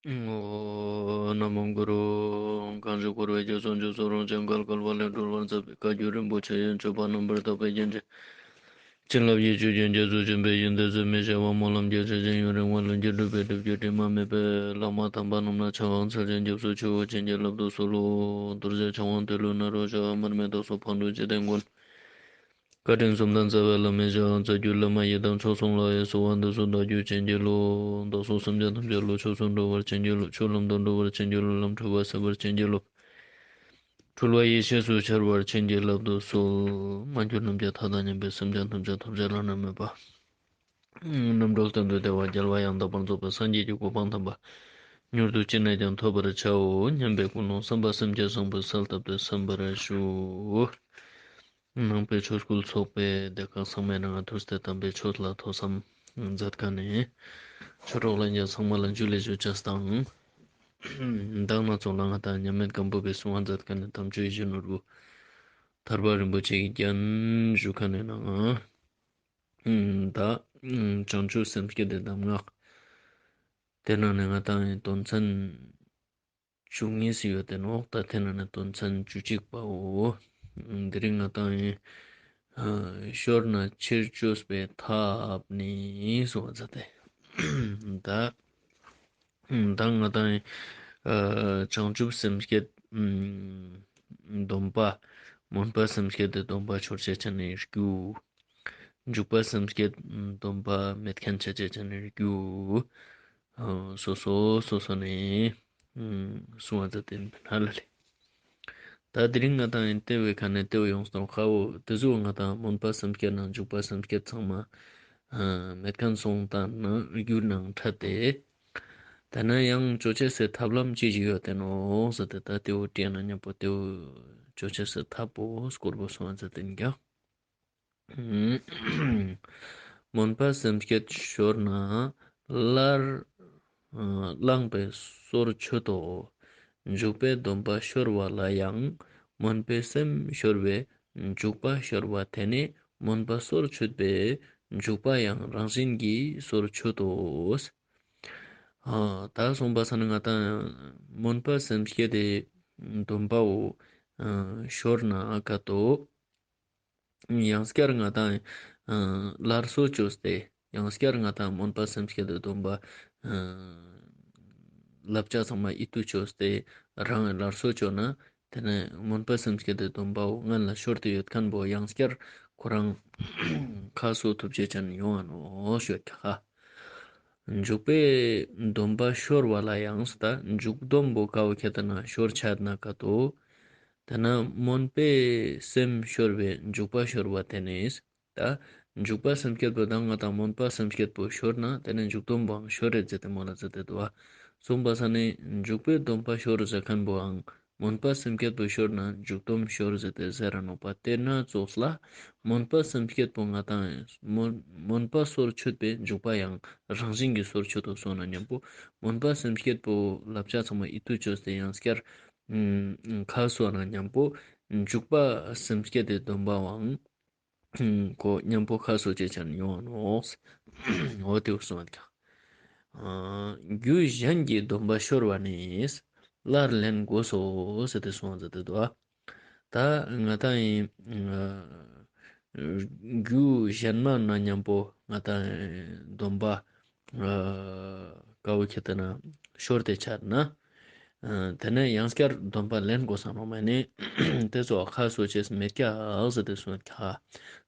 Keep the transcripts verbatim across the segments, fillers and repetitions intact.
ཨོཾ། ན་མོ་གུ་རུ། གང་ཞིག་འཁོར་བའི་རྒྱ་མཚོ་མཇུག་སུ་རུང་ཞིང་བརྒལ་དཀའ་བ་ལས་སྒྲོལ་བར་མཛད་པའི་བཀའ་བརྒྱུད་རིན་པོ་ཆེ་ཡི་སྤྱོད་པ་རྣམ་པར་དག་པའི་རྒྱན་ཅན། བྱིན་རླབས་ཀྱི་ཆུ་རྒྱུན་རྒྱ་མཚོ་ཆེན་པོའི་ཞིང་དུ་བརྩོན་མི་བྱ་བ་སྨོན་ལམ་གྱི་ཆུ་རྒྱུན་ཡུན་རིང་བ་ལྷུན་གྱིས་གྲུབ་པའི་སྒྲུབ་བརྒྱུད་དྲི་མ་མེད་པའི་བླ་མ་དམ་པ་རྣམས་ལ་ཕྱག་འཚལ་ཞིང་སྐྱབས་སུ་མཆིའོ། བྱིན་གྱིས་བརླབ་ཏུ་གསོལ་ལོ། རྡོ་རྗེ་འཆང་དབང་ཏེ་ལོ་ནཱ་རོ་ཞབས་མར་མི་དྭགས་སོགས་ཕག་གྲུ་འཇིག་རྟེན་མགོན། བཀའ་དྲིན་གསུམ་ལྡན་རྩ་བའི་བླ་མའི་ཞབས། རྩ་བརྒྱུད་བླ་མ་ཡི་དམ་མཆོག་གསུམ་ལ་ཡི་གསོལ་བ་འདེབས་སོ། བདག་རྒྱུད་བྱིན་གྱིས་རློབས། བདག་སོགས་སེམས་ཅན་ཐམས་ཅད་བློ་ཆོས་སུ་འགྲོ་བར་བྱིན་གྱིས་རློབས། ཆོས་ལམ་དུ་འགྲོ་བར་བྱིན་གྱིས་རློབས། ལམ་འཁྲུལ་པ་སེལ་བར་བྱིན་གྱིས་རློབས། འཁྲུལ་པ་ཡེ་ཤེས་སུ་འཆར་བར་བྱིན་གྱིས་བརླབ་ཏུ་གསོལ། མ་གྱུར་ནམ་མཁའི་མཐའ་དང་མཉམ་པའི་སེམས་ཅན་ཐམས་ཅད་ཐོབ་བྱ་བླ་ན་མེད་པ། རྣམ་གྲོལ་གཏན་དུ་བདེ་བ་རྒྱལ་བ་ཡང་དག་པར་རྫོགས་པའི་སངས་རྒྱས་ཀྱི་གོ་འཕང་དམ་པ། མྱུར་དུ་ཅི་ནས་ཀྱང་ཐོབ་པར་བྱའོ་སྙམ་པའི་ཀུན་སློང་བསམ་པ་སེམས་བསྐྱེད་བཟང་པོའི་གསལ་བཏབ་སྟེ་གསན་པར་ཞུ། ནང་པའི་ཆོས་སྐུལ་ཚོགས་པའི་སྡེ་ཁག་ཚང་མའི་ནང་ང་ཐུགས་ཏེ་དམ་པའི་ཆོས་ལ་ཐོས་བསམ་མཛད་མཁན་ནི་ཆོས་གྲོགས་ལྷན་རྒྱས་ཚང་མ་ལ་ཇུ་ལེ་ཞུ་ཅེས་དང་། མདང་ནེ་ཚོགས་ལ་ང་དང་མཉམ་མེད་སྒམ་པོ་པའི་གསུང་བ་མཛད་མཁན་ནི་དམ་ཆོས་ཡིད་བཞིན་ནོར་བུ་ཐར་པ་རིན་པོ་ཆེ་གི་རྒྱན་ཞུ་མཁན་ནི་ནང་ང་། ད་བྱང་ཆུབ་སེམས་བསྐྱེད་དེ་གདམས་ངག་དེ་ནང་ནེ་ང་དང་དོན་ཚན་བཅུ་གཉིས་སུ་ཡོད་དེ་ནོག་ད་དེ་ནང་ནེ་དོན་ཚན་བཅུ་གཅིག་པའོ། དེ་རིང་ང་དང་ཡིན། ཤོར་ན་ཕྱིར་བཅོས་པའི་ཐབས་ནི་གསུང་བ་མཛད་དེ། ད་ད་ང་དང་ཡིན། བྱང་ཆུབ་སེམས་བསྐྱེད་སྡོམ་པ། སྨོན་པ་སེམས་བསྐྱེད་དེ་སྡོམ་པ་ཤོར་ཆ་ཅན་ནི་རྒྱུ། འཇུག་པ་སེམས་བསྐྱེད་སྡོམ་པ་མེད་མཁན་ཆ་ཅན་ནི་རྒྱུ། སོ་སོ་སོ་སོ་ནེ་གསུང་བ་མཛད་དེ་ཧ་ལ་ལེ། ད་དེ་རིང་ང་དང་ཡིན་ཏེ་བོའི་ཁ་ནེ་ཏེ་བོ་ཡོངས་དང་ཁ་བོ་དེ་ཟུག་ང་དང་སྨོན་པ་སེམས་བསྐྱེད་ནང་འཇུག་པ་སེམས་བསྐྱེད་ཚང་མ་མེད་མཁན་སོང་ད་ན་རྒྱུ་ནང་ཕྲད་དེ། ད་ན་ཡང་བཅོ་ཆེས་སི་ཐབས་ལམ་ཅི་ཞིག་ཡོད་དེ་ནོག་ཟེར་ཏེ་ད་ཏེ་བོ་དྲིས་ན་མཉམ་པོ་ཏེ་བོ་བཅོ་ཆེས་སི་ཐབས་པོ་སྐོར་པོ་གསུང་བ་མཛད་དེ་ཡིན་ཀྱང་། སྨོན་པ་སེམས་བསྐྱེད་ཤོར་ན་སླར་བླངས་པའི་སོར་ཆུད་དོ། འཇུག་པའི་སྡོམ་པ་ཤོར་བ་ལ་ཡང་སྨོན་པའི་སེམས་ཤོར་བས་འཇུག་པ་ཤོར་བ་དེ་ནི་སྨོན་པ་སོར་ཆུད་པས་འཇུག་པ་ཡང་རང་བཞིན་གྱིས་སོར་ཆུད་དོ། ཨ་ད་སོང་པ་ས་ན་ང་དང་སྨོན་པ་སེམས་བསྐྱེད་དེ་སྡོམ་པའོ་ཤོར་ན་ཀ་ཏོ། ཡང་སྐྱར་ང་དང་སླར་གསོ་བཅོས་ཏེ་ཡང་སྐྱར་ང་དང་སྨོན་པ་སེམས་བསྐྱེད་དེ་སྡོམ་པ་བསླབ་བྱ་ཚང་མ་ཨིད་ཏུ་བཅོས་ཏེ་རང་སླར་གསོ་བཅོས་ན་དེ་ནས་སྨོན་པ་སེམས་བསྐྱེད་དེ་སྡོམ་པའོ་སྔན་ལ་ཤོར་ཏེ་ཡོད་མཁན་པོ་ཡང་སྐྱར་ཁོ་རང་ཁ་གསོ་ཐུབ་ཅེས་ཅན་ཡོང་ང་ནོག་ཞུ་ཁ། འཇུག་པའི་སྡོམ་པ་ཤོར་བ་ལ་ཡང་ད་འཇུག་སྡོམ་པོ་ཀ་བོ་ཁྱད་ན་ཤོར་ཆ་ན་ཀ་ཏོ། དེ་ན་སྨོན་པའི་སེམས་ཤོར་བས་འཇུག་པ་ཤོར་བ་དེ་ནི། ད་འཇུག་པ་སེམས་བསྐྱེད་པོ་དང་ང་དང་སྨོན་པ་སེམས་བསྐྱེད་པོ་ཤོར་ན་དེ་ནི་འཇུག་སྡོམ་པོའང་ཤོར་རེད་ཟེར་ཏེ་མོལ་ལ་ཟེར་ཏེ་འདུག་བ། གསུངས་པ་ས་ནི་འཇུག་པའི་སྡོམ་པ་ཤོར་ཟེར་མཁན་པོའང་སྨོན་པ་སེམས་བསྐྱེད་པོ་ཤོར་ན་འཇུག་སྡོམ་ཤོར་ཟེར་ཏེ་ཟེར་ར་ནོག་པ། དེ་ན་ཙོགས་ལ་སྨོན་པ་སེམས་བསྐྱེད་པོ་ང་དང་སྨོན་སྨོན་པ་སོར་ཆུད་པས་འཇུག་པ་ཡང་རང་བཞིན་གྱིས་སོར་ཆུད་དོ་གསུངས་ན་མཉམ་པོ་སྨོན་པ་སེམས་བསྐྱེད་པོ་བསླབ་བྱ་ཚང་མ་ཨིད་ཏུ་བཅོས་ཏེ་ཡང་སྐྱར་ཁ་གསོ་ན་མཉམ་པོ་འཇུག་པ་སེམས་བསྐྱེད་དེ་སྡོམ་པའང་ཁོ་མཉམ་པོ་ཁ་གསོ་ཅེས་ཅན་ཡོང་ནོག་འོ་དེ་གསུངས་པ། རྒྱུ་གཞན་གྱི་སྡོམ་པ་ཤོར་བ་ནི་སླར་ལེན་དགོས་སོ་ཟེར་ཏེ་གསུངས་ཟེར་ཏེ་འདུག་བ། ད་ང་དང་ཡིན་རྒྱུ་གཞན་མ་ན་མཉམ་པོ་ང་དང་སྡོམ་པ་ཀ་བོ་ཁྱད་ན་ཤོར་ཏེ་ཆ་ན། དེ་ནས་ཡང་སྐྱར་སྡོམ་པ་ལེན་དགོས་ས་ནོག་མ་ནི་དེ་ཚོ་ཁ་གསོ་ཅེས་མེད་ཀྱག་ཟེར་ཏེ་གསུངས་ཀྱག་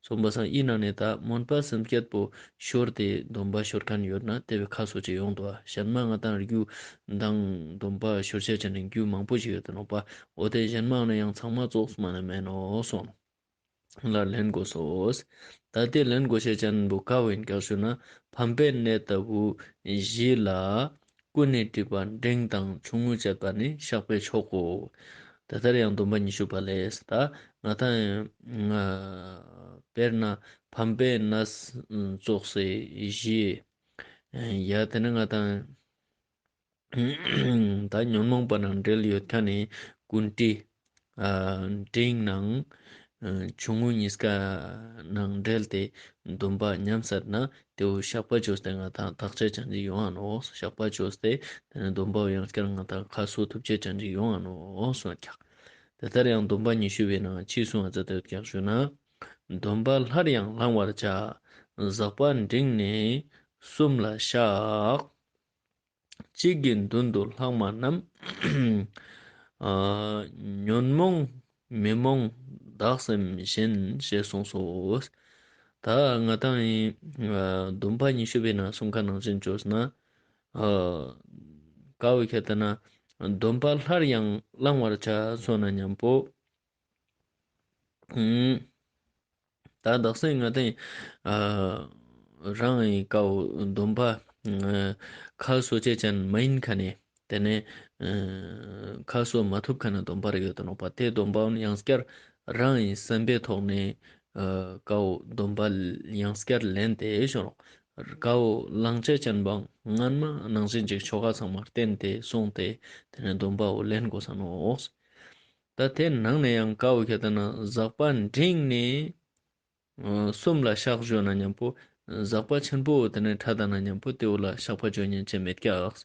གསུངས་པ་སང་ཨི་ན་ནི་ད་སྨོན་པ་སེམས་བསྐྱེད་པོ་ཤོར་ཏེ་སྡོམ་པ་ཤོར་མཁན་ཡོད་ན་དེ་བས་ཁ་གསོ་ཅེས་ཡོང་འདུག་བ། གཞན་མ་ང་དང་རྒྱུ་དང་སྡོམ་པ་ཤོར་ཆ་ཅན་ནི་རྒྱུ་མང་པོ་ཞིག་ཡོད་དེ་ནོག་པ། འོ་དེ་གཞན་མ་ནི་ཡང་ཚང་མ་ཙོགས་མ་ནི་མེད་ནོག་གསུངས། ལ་ལེན་དགོས་སོ། ད་དེ་ལེན་དགོས་ཤེས་ཅན་པོ་ཀ་བོ་ཡིན་ཀྱག་ཞུ་ན་ཕམ་པའི་གནས་ལྟ་བུ་བཞི་ལ་ཀུན་ནས་སྒྲིབ་པ་འབྲིང་དང་ཆུང་ངུ་བཅད་པ་ནི་བཤགས་པའི་མཆོག་གོ། དེ་ལྟར་ཡང་སྡོམ་པ་ཉི་ཤུ་པ་ལས་ད་ང་དང་དཔེར་ན་ཕམ་པའི་གནས་ཙོགས་སི་བཞི་ཡ་དེ་ནི་ང་དང་ད་ཉོན་མོངས་པ་ནང་འབྲེལ་ཡོད་མཁན་ནི་ཀུན་དཀྲི། འབྲིང་ནང་ ཆུང་ངུ་གཉིས་ཀ་ནང་འབྲེལ་ཏེ་སྡོམ་པ་ཉམས་སད་ན་ཏེ་བོ་བཤགས་པ་བཅོས་ཏེ་ང་དང་བརྟག་དཔྱད་ཅན་ཅིག་ཡོང་ང་ནོག། བཤགས་པ་བཅོས་ཏེ་ཏེ་ནེ་སྡོམ་པ་བོ་ཡང་བསྐྱར་ང་དང་ཁ་གསོ་ཐུབ་ཅེས་ཅན་ཅིག་ཡོང་ང་ནོག་གསུངས་ཀྱག། དེ་ལྟར་ཡང་སྡོམ་པ་ཉི་ཤུ་པའི་ནང་ཅི་གསུངས་ཏེ་ཡོད་ཀྱག་ཞུ་ན། སྡོམ་པ་སླར་ཡང་བླང་བར་བྱ། ཟག་པ་འབྲིང་ནི་གསུམ་ལ་བཤགས། གཅིག་གི་མདུན་དུ་ལྷག་མ་རྣམས། ཨ། ཉོན་མོངས་མི་རྨོངས་བདག་སེམས་བཞིན། ཞེས་གསུངས་སོ། ད་ང་དང་ཨིན། ཨ། སྡོམ་པ་ཉི་ཤུ་པའི་ནང་གསུངས་ཁན་ནང་བཞིན་བཅོས་ན། ཨ། ཀ་བོ་ཁྱེར་ཏེ་ན་སྡོམ་པ་སླར་ཡང་བླང་བར་བྱ་གསུངས་ན་ཉམ་པོ། ཨུམ། ད་དག་ས་ང་དང་ཨ་རང་ངི་ཀ་བོ་སྡོམ་པ་ཨ་ཁ་གསོ་ཅེས་ཅན་མ་ཡིན་ཁན་ནི་ཏེ་ནེ་ཨ་ཁ་གསོ་མ་ཐུབ་ཁན་ནི་སྡོམ་པ་རེ་ཡོད་དེ་ནོག་པ། ཏེ་སྡོམ་པ་བོ་ཡང་བསྐྱར་རང་ངི་བསམ་པའི་ཐོག་ནེ་ཨ་ཀ་བོ་སྡོམ་པ་ཡང་བསྐྱར་ལེན་ཏེ་ཞུ་ནོག། ཀ་བོ་བླང་ཅེས་ཅན་བོ་སྔན་མ་ནང་བཞིན་ཅིག་ཆོ་ག་ཚང་མ་བསྟེན་ཏེ་སོང་སྟེ་ཏེ་ནེ་སྡོམ་པ་བོ་ལེན་དགོས་ས་ནོག། ད་ཏེ་ནང་ནེ་ཡང་ཀ་བོ་ཁྱེར་ཏེ་ན་ཟག་པ་འབྲིང་ནི་གསུམ་ལ་བཤགས་ཞུ་ན་ཉམ་པོ་ཟག་པ་ཆེན་པོ་ཏེ་ནེ་ཕྲད་ད་ན་ཉམ་པོ་ཏེ་བོ་ལ་བཤགས་པ་བཅོ་ཉན་ཅེས་མེད་ཀྱག།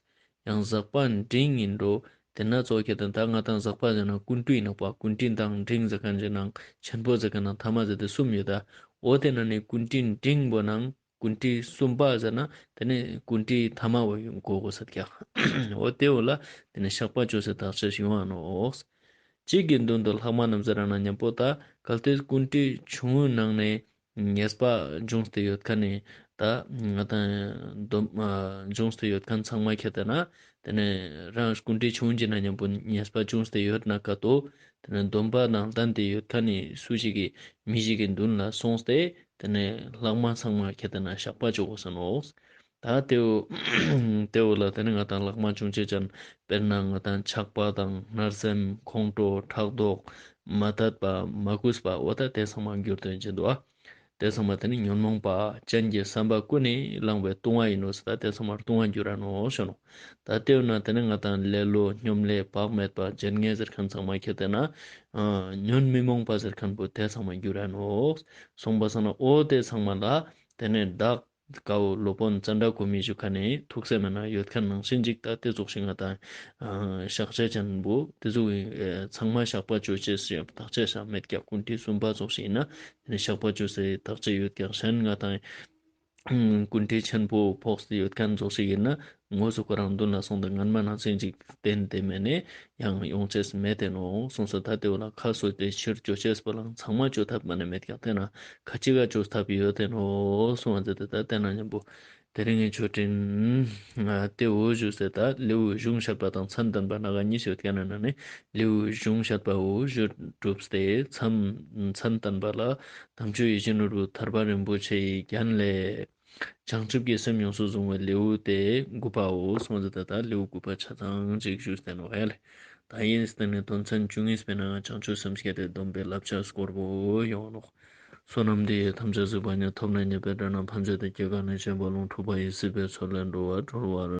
ཡང་ཟག་པ་འབྲིང་ཨིན་འགྲོ། ཏེ་ན་ཙོགས་ཁྱེར་ཏེ་ན་ད་ང་དང་ཟག་པ་ཟེར་ན་ཀུན་དཀྲིས་ནོག་པ། ཀུན་དཀྲིས་དང་འབྲིང་ཟེར་ཁན་ཅིག་ནང་ཆེན་པོ་ཟེར་ཁན་ནང་ཐ་མ་ཟེར་ཏེ་གསུམ་ཡོད་ད། འོ་ཏེ་ནང་ནེ་ཀུན་དཀྲིས་འབྲིང་བོ་ནང་ཀུན་དཀྲིས་གསུམ་པ་ཟེར་ན་ཏེ་ནེ་ཀུན་དཀྲིས་ཐ་མ་བོ་ཡོང་གོ་གོས་ས་ཀྱག། འོ་ཏེ་བོ་ལ་ཏེ་ནེ་བཤགས་པ་བཅོས་སེ་བརྟག་དཔྱད་ཡོང་ང་ནོག། གཅིག་གི་མདུན་དུ་ལྷག་མ་རྣམས་ཟེར་ན་ཉམ་པོ་ད་གལ་ཏེ་ཀུན་དཀྲིས་ཆུང་ངུའི་ནང་ནེ་ཉེས་པ་བྱུང་སྟེ་ཡོད་ཁན་ནི་ད་ང་དང་སྡོམ་ཨ་བྱུང་སྟེ་ཡོད་ཁན་ཚང་མ་ཁྱེར་ཏེ་ན་ཏེ་ནེ་རང་ཀུན་དཀྲིས་ཆུང་ངུ་ཅིག་ནང་ཉམ་པོ་ཉེས་པ་བྱུང་སྟེ་ཡོད་ན་ཀ་ཏོ་ཏེ་ནེ་སྡོམ་པ་དང་ལྡན་ཏེ་ཡོད་ཁན་ནི་སུ་ཞིག་གི་མི་ཞིག་གི་མདུན་ལ་སོང་སྟེ་ཏེ་ནེ་ལྷག་མ་ཚང་མ་ཁྱེར་ཏེ་ན་བཤགས་པ་བཅོ་གོས་ས་ནོག། ད་ཏེ་བོ་ཏེ་བོ་ལ་ཏེ་ནེ་ང་དང་ལྷག་མ་བྱུང་ཅེས་ཅན་དཔེར་ན་ང་དང་ཆགས་པ་དང་མནར་སེམས་ཁོང་ཁྲོ་ཕྲག་དོག་མ་དད་པ་མ་གུས་པ་འོ་ད་ཏེ་ཚང་མ་འགྱུར་དོན་ཅན་དུག་ཨ། ཏེ་ཚང་མ་ཏེ་ནེ་ཉོན་མོངས་པ་ཅན་གྱི་བསམ་པ་ཀུན་ནས་བསླངས་པའི་ལྟུང་བ་ཡིན་ནོག་ཟེར། ད་ཏེ་ཚང་མ་ལྟུང་བ་འགྱུར་ར་ནོག་ཞུ་ནོག། ད་ཏེ་བོ་ན་ཏེ་ནེ་ང་དང་ལེ་ལོ་སྙོམ་ལས་བག་མེད་པ་ཇན་ངེས་ཟེར་ཁན་ཚང་མ་ཁྱེར་ཏེ་ན་ཨ་ཉོན་མི་མོངས་པ་ཟེར་ཁན་བོ་ཏེ་ཚང་མ་འགྱུར་ར་ནོག། སོང་པ་སང་ན་འོ་ཏེ་ཚང་མ་ལ་ཏེ་ནེ་བདག་ཀ་བོ་སློབ་དཔོན་ཙནྡྲ་གོ་མི་ཞུ་ཁན་ནི་ཐུགས་སེམས་ན་ཡོད་ཁན་ནང་བཞིན་ཅིག་ད་ཏེ་ཙོགས་ཤིག་ང་དང་ཨ་བཤགས་ཅེས་ཅན་བོ་ཏེ་ཙོགས་ཨ་ཚང་མ་བཤགས་པ་བཅོ་ཅེས་སི་བརྟག་དཔྱད་ས་མེད་ཀྱག། ཀུན་དཀྲིས་གསུམ་པ་ཙོགས་ཤིག་ཡིན་ན་ཏེ་ནེ་བཤགས་པ་བཅོས་སེ་བརྟག་དཔྱད་ཡོད་ཀྱག། གཞན་ང་དང་ཀུན་དཀྲིས་ཆེན་པོ་ཕོག་སྟེ་ཡོད་ཁན་ཙོགས་ཤིག་ཡིན་ན་དངོས་སུ་ཁོ་རང་མདུན་ལ་སོང་སྟེ་སྔན་མ་ནང་བཞིན་ཅིག་བསྟེན་ཏེ་མེད་ནས་ཡང་ཡོང་ཅེས་མེད་དེ་ནོག་གསུངས་སོ། ད་ཏེ་བོ་ལ་ཁ་གསོ་སྟེ་ཕྱིར་བཅོ་ཅེས་པོ་ལའང་ཚང་མ་བཅོ་ཐབས་མ་ནེ་མེད་ཀྱག། ཏེ་ན་ཁ་ཅིག་ག་བཅོ་ཐབས་ཡོད་དེ་ནོག་གསུངས་པ་ཟེར་ཏེ་ད་ཏེ་ན་ཉམ་པོ་དེ་རིང་གི་ཆོས་འབྲེལ་ཏེ་བོ་ཞུས་སེ་ད་ལེའུ་གཞུང་བཤད་པ་དང་མཚན་བསྟན་པ་ནང་ག་གཉིས་ཡོད་ཀྱག་ན་ནང་ནས་ལེའུ་གཞུང་བཤད་པ་བོ་ཞུས་གྲུབ་སྟེ་མཚན་མཚན་བསྟན་པ་ལ་དམ་ཆོས་ཡིད་བཞིན་ནོར་བུ་ཐར་པ་རིན་པོ་ཆེའི་རྒྱན་ལས། བྱང་ཆུབ་ཀྱི་སེམས་ཡོངས་སུ་བཟུང་བའི་ལེའུ་སྟེ་དགུ་པའོ་གསུངས་ཏེ་ད་ལྟ་ལེའུ་དགུ་པ་ཆ་ཚང་ཅིག་ཞུས་ཏེ་ནོག་ཧེ་ལེ། ད་ཡིན་ཏེ་ནེ་དོན་ཚན་བཅུ་གཉིས་པའི་ནང་བྱང་ཆུབ་སེམས་བསྐྱེད་དེ་སྡོམ་པའི་བསླབ་བྱ་སྐོར་བོ་ཡོང་ནོག། བསོད་ནམས་འདི་ཡིས་ཐམས་ཅད་གཟིགས་པ་ཉིད། ཐོབ་ནས་ཉེས་པའི་དགྲ་རྣམས་ཕམ་བྱས་ཏེ། སྐྱེ་རྒ་ན་འཆིའི་རྦ་ཀློང་འཁྲུགས་པ་ཡི། སྲིད་པའི་མཚོ་ལས་འགྲོ་བ་སྒྲོལ་བར།